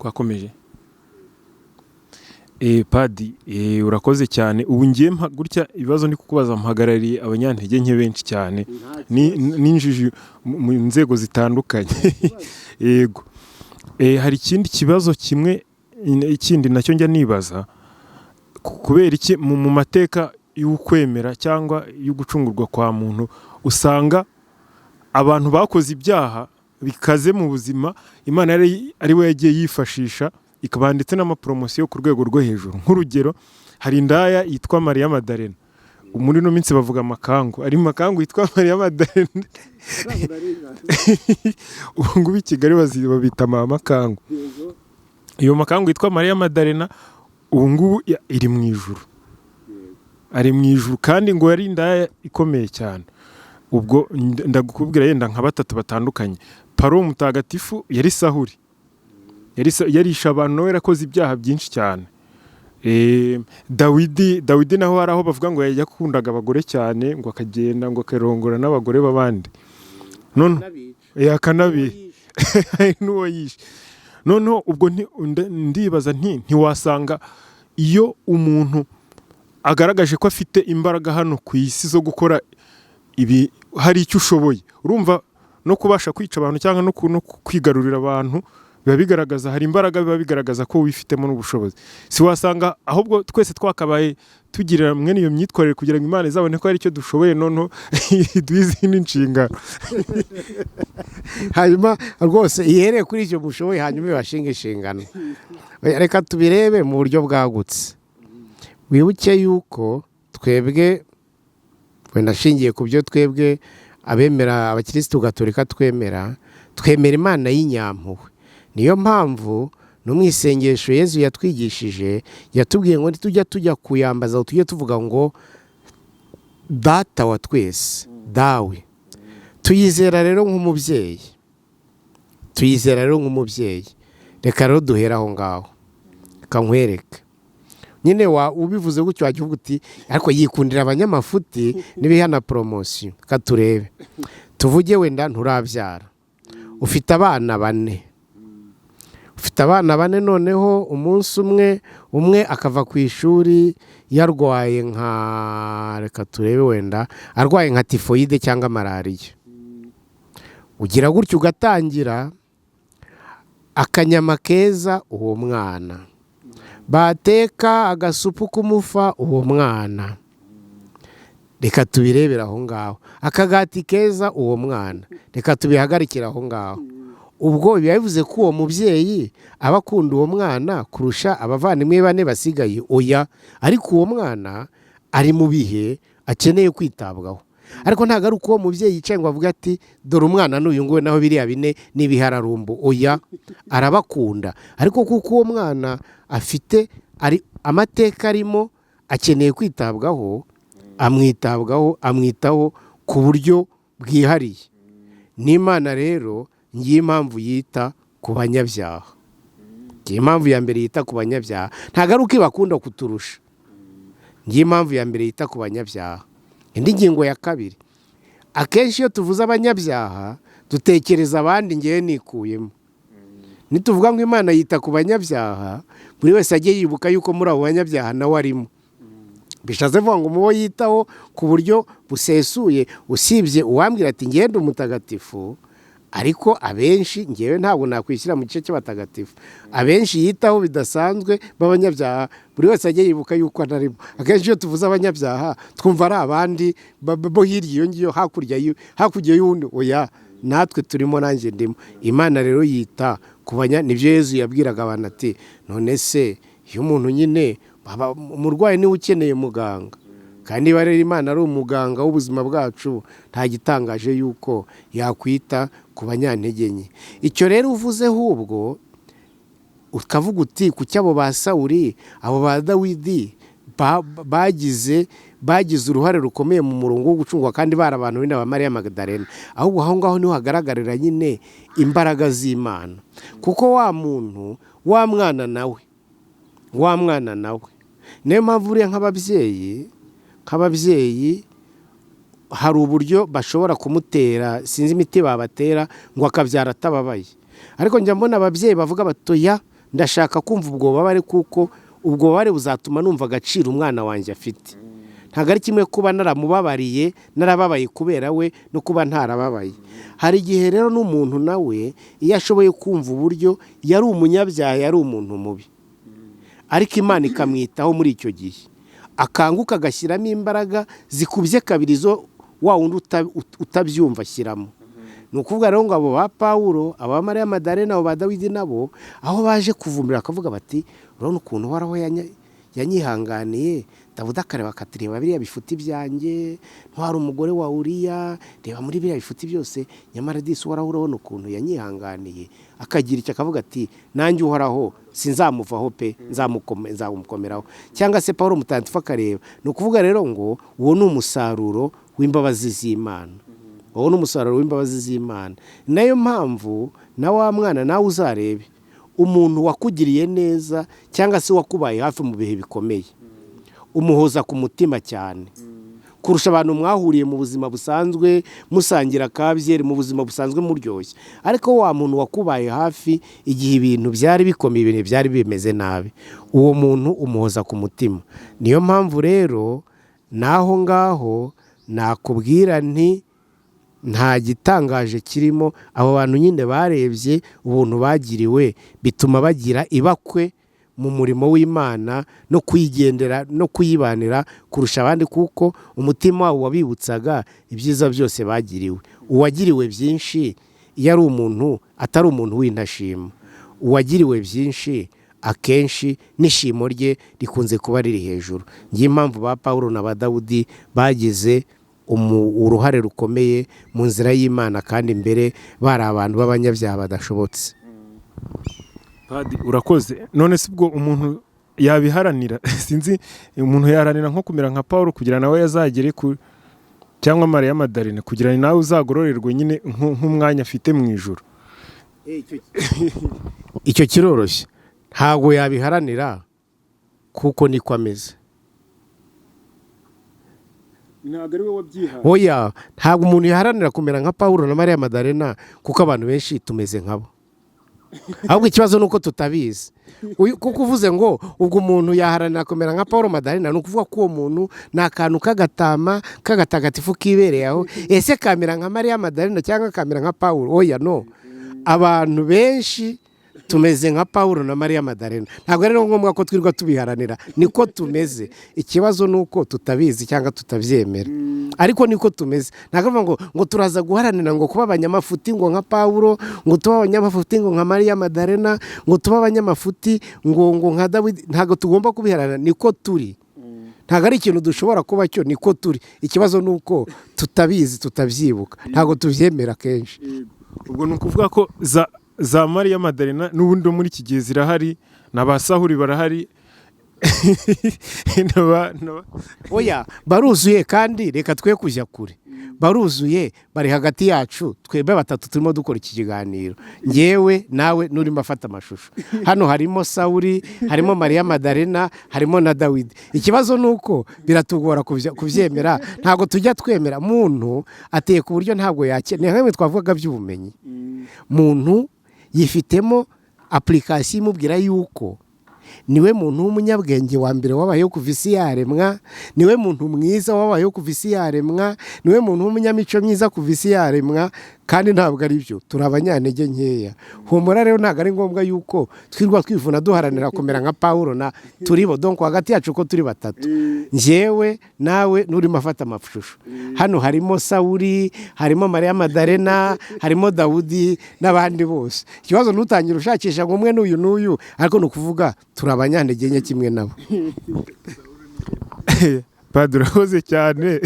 Twakomeje. Padi, urakoze cyane. Ubu ngiye gutya ibibazo ndi kukubaza, mpagarariye abanyantege nke benshi cyane n'injiji mu nzego zitandukanye. Yego. Hari ikindi kibazo kimwe, ikindi nacyo njya nibaza: kubera iki mu mateka y'ukwemera cyangwa y'ugucungurwa kwa muntu usanga abantu bakoze ibyaha bikaze mu buzima, Imana ari we yagiye yifashisha, ikabaha ndetse n'amaporomosiyo ku rwego rwo hejuru? Nk'urugero, hari indaya yitwa Mariya Madarena. Muri ino minsi bavuga amakangu, ari makangu yitwa Mariya Madarena. Ubu ngubu i Kigali babita makangu. Iyo makangu yitwa Mariya Madarena ubu ngubu iri mu ijuru, ari mu ijuru, kandi ngo yari indaya ikomeye cyane. Ubwo ndakubwira yenda nka batatu batandukanye. Paro mutagatifu yari Sahuri, yarishe abantu, nawe yarakoze ibyaha byinshi cyane. Dawidi naho hari aho bavuga ngo yakundaga abagore cyane, ngo akagenda ngo akarongora n'abagore b'abandi, none akanabi n'uwo yishe. Noneho ubwo ndibaza nti: ntiwasanga iyo umuntu agaragaje ko afite imbaraga hano ku isi zo gukora ibi, hari icyo ushoboye, urumva no kubasha kwica abantu cyangwa no kwigarurira abantu biba bigaragaza hari imbaraga, biba bigaragaza ko wifitemo n'ubushobozi. Si wasanga ahubwo twese twakabaye tugira mwene iyo myitwarire kugira ngo Imana izabone ko hari icyo dushoboye, noneho iduhe izindi nshingano? Hanyuma rwose ihereye kuri icyo mushoboye, hanyuma ibashinga inshingano. Oya, reka tubirebe mu buryo bwagutse. Wibuke yuko twebwe, wenda ashingiye ku byo twebwe abemera, abakirisitu gatolika twemera, twemera Imana y'inyampuhwe. Niyo mpamvu no mu isengesho Yezu yatwigishije yatubwiye ngo nitujya tujya kuyambaza, tujye tuvuga ngo "Data wa twese, dawe". Tuyizera rero nk'umubyeyi, tuyizera rero nk'umubyeyi. Reka rero duhere aho ngaho. Reka nkwereke nyine, wa ubivuze gutyo wajya uvuga uti: "Ariko yikundira abanyamafuti n'ibihana poromosiyo." Reka turebe, tuvuge wenda nturabyara, ufite abana bane, ufite abana bane. Noneho umunsi umwe, umwe akava ku ishuri yarwaye nka, reka turebe, wenda arwaye nka tifoyide cyangwa malariya. Ugira gutyo ugatangira akanyama keza uwo mwana, bateka agasupu k'umufa uwo mwana, reka tubirebere aho ngaho, akagati keza uwo mwana, reka tubihagarikire aho ngaho. Ubwo biba bivuze ko uwo mubyeyi aba akunda uwo mwana kurusha abavandimwe bane basigaye? Oya, ariko uwo mwana ari mu bihe akeneye kwitabwaho. Ariko ntabwo ari uko uwo mubyeyi yicaye ngo avuge ati: "Dore umwana n'uyu nguyu, naho biriya bine n'ibihararumbo." Oya, arabakunda, ariko kuko uwo mwana afite ari amateka arimo akeneye kwitabwaho, amwitabwaho, amwitaho ku buryo bwihariye. N'Imana rero ngiyo impamvu yita ku banyabyaha. Ngiyo impamvu ya mbere yita ku banyabyaha, ntabwo ari uko ibakunda kuturusha. Ngiyo impamvu ya mbere yita ku banyabyaha. Indi ngingo ya kabiri: akenshi iyo tuvuze abanyabyaha dutekereza abandi, ngewe nikuyemo. Nituvuga ngo Imana yita ku banyabyaha, buri wese ajye yibuka yuko muri abo banyabyaha nawe arimo. Bishatse kuvuga ngo mubo yitaho ku buryo busesuye, usibye uwambwira ati: "Ngende umutagatifu", ariko abenshi, ngewe ntabwo nakwishyira mu gice cy'abatagatifu, abenshi yitaho bidasanzwe b'abanyabyaha, buri wese ajye yibuka yuko anarimo. Akenshi iyo tuvuze abanyabyaha twumva ari abandi bo hirya iyo ngiyo, hakurya y'uwundi. Oya, natwe turimo, nanjye ndimo. Imana rero yita ku banya, nibyo Yezu yabwiraga abantu ati: "None se iyo umuntu nyine umurwayi niwe ukeneye muganga?" Kandi niba rero Imana ari umuganga w'ubuzima bwacu, nta gitangaje yuko yakwita ku banyantege nke. Icyo rero uvuze, ahubwo ukavuga uti: "Kuki abo ba Sawuri, abo ba Dawidi bagize uruhare rukomeye mu murongo wo gucungwa kandi bari abantu bene ba Mariya Magdalena?" Ahubwo aho ngaho niho hagaragarira nyine imbaraga z'Imana, kuko wa muntu, wa mwana nawe, wa mwana nawe. Niyo mpamvu buriya nk'ababyeyi hari uburyo bashobora kumutera, sinzi imiti babatera, ngo akabyara atababaye. Ariko njya mbona ababyeyi bavuga batoya. Ndashaka kumva ubwo bubabare, kuko ubwo bubabare buzatuma numva agaciro umwana wanjye afite. Ntabwo ari kimwe kuba naramubabariye, narababaye kubera we, no kuba ntarababaye. Hari igihe rero n'umuntu nawe iyo ashoboye kumva uburyo yari umunyabyaha, yari umuntu mubi, ariko Imana ikamwitaho muri icyo gihe, akanguka agashyiramo imbaraga zikubye kabiri zo wa wundi utabyumva ashyiramo. Ni ukuvuga rero ngo abo ba Pawulo, aba Mariya Madarena, abo ba Dawidi nabo aho baje kuvumbura bakavuga bati: "Urabona ukuntu Uhoraho yanyihanganiye." Dawudi akareba akati: "Reba biriya bifuti byanjye, ntwara umugore wa Uriya, reba muri biriya bifuti byose, nyamara disi Uhoraho urabona ukuntu yanyihanganiye." Akagira icyo akavuga ati: "Nanjye Uhoraho sinzamuvaho pe, nzamukomeraho." Cyangwa se Paul Mutagatifu akareba. Ni ukuvuga rero ngo uwo ni umusaruro w'imbabazi z'Imana, uwo ni umusaruro w'imbabazi z'Imana. Nayo mpamvu na wa mwana nawe uzarebe umuntu wakugiriye neza cyangwa se wakubaye hafi mu bihe bikomeye, umuhoza ku mutima cyane kurusha abantu mwahuriye mu buzima busanzwe, musangira akabyeri mu buzima busanzwe muryoshye. Ariko wa muntu wakubaye hafi igihe ibintu byari bikomeye, ibintu byari bimeze nabi, uwo muntu umuhoza ku mutima. Niyo mpamvu rero n'aho ngaho nakubwira nti nta gitangaje kirimo. Abo bantu nyine barebye ubuntu bagiriwe, bituma bagira ibakwe mu murimo w'Imana no kuyigendera no kuyibanira kurusha abandi, kuko umutima wabo wabibutsaga ibyiza byose bagiriwe. Uwagiriwe byinshi, iyo ari umuntu atari umuntu w'intashima, uwagiriwe byinshi akenshi n'ishimo rye rikunze kuba riri hejuru. Ngiyo impamvu ba Paul na ba Dawudi bagize uruhare rukomeye mu nzira y'Imana, kandi mbere bari abantu b'abanyabyaha badashobotse. Padi, urakoze. None se ubwo umuntu yabiharanira? Sinzi, umuntu yaharanira nko kumera nka Paul kugira nawe yazagere ku, cyangwa Mariya Madarena, kugira ngo nawe uzagororerwe nyine nk'umwanya afite mu ijuru? Icyo kiroroshye, ntabwo yabiharanira kuko niko ameze. Ntabwo ari we wabyihaye. Oya, ntabwo umuntu yaharanira kumera nka Paul na Mariya Madarena, kuko abantu benshi tumeze nkabo. Ahubwo ikibazo ni uko tutabizi. Kuko uvuze ngo ubwo umuntu yaharanira kumera nka Paul Madarena, ni ukuvuga ko uwo muntu ni akantu k'agatama k'agatagatifu kibereye aho. Ese kamera nka Mariya Madarena cyangwa kamera nka Paul? Oya, no, abantu benshi tumeze nka Paul na Mariya Madarena. Ntabwo ari ngombwa ko twirirwa tubiharanira, niko tumeze. Ikibazo ni uko tutabizi cyangwa tutabyemera, ariko niko tumeze. Ntabwo ngo turaza guharanira ngo kuba abanyamafuti ngo nka Paul, ngo tube abanyamafuti ngo nka Mariya Madarena, ngo tube abanyamafuti ngo nka Dawidi. Ntabwo tugomba kubiharanira, niko turi. Ntabwo ari ikintu dushobora kuba cyo, niko turi. Ikibazo ni uko tutabizi, tutabyibuka, ntabwo tubyemera kenshi. Ubwo ni ukuvuga ko za Mariya Madarena n'ubundi muri iki gihe zirahari, na ba Sahuri barahari. Oya, baruzuye. Kandi reka twe kujya kure, baruzuye, bari hagati yacu twebwe batatu turimo dukora iki kiganiro, ngewe nawe n'urimo afata amashusho. Hano harimo Sawuri, harimo Mariya Madarena, harimo na Dawidi. Ikibazo ni uko biratugora kubyemera, ntabwo tujya twemera. Muntu ateye ku buryo ntabwo yakena, ni nk'imwe twavugaga by'ubumenyi. Muntu yifitemo application imubwira yuko niwe muntu w'umunyabwenge wa mbere wabayeho kuva isi yaremwa, niwe muntu mwiza wabayeho kuva isi yaremwa, niwe muntu w'umunyamico myiza kuva isi yaremwa, kandi ntabwo ari byo. Turi abanyantege nkeya. Humura rero, ntabwo ari ngombwa yuko twirwa twivuna duharanira kumera nka Paul na turibo. Donc hagati yacu uko turi batatu, njyewe nawe n'urimo afata amashusho, hano harimo Sawuri, harimo Mariya Madarena, harimo Dawudi n'abandi bose. Ikibazo ntutangire ushakisha ngo umwe n'uyu n'uyu, ariko ni ukuvuga turi abanyantege nke kimwe nabo. Padiri, urakoze cyane.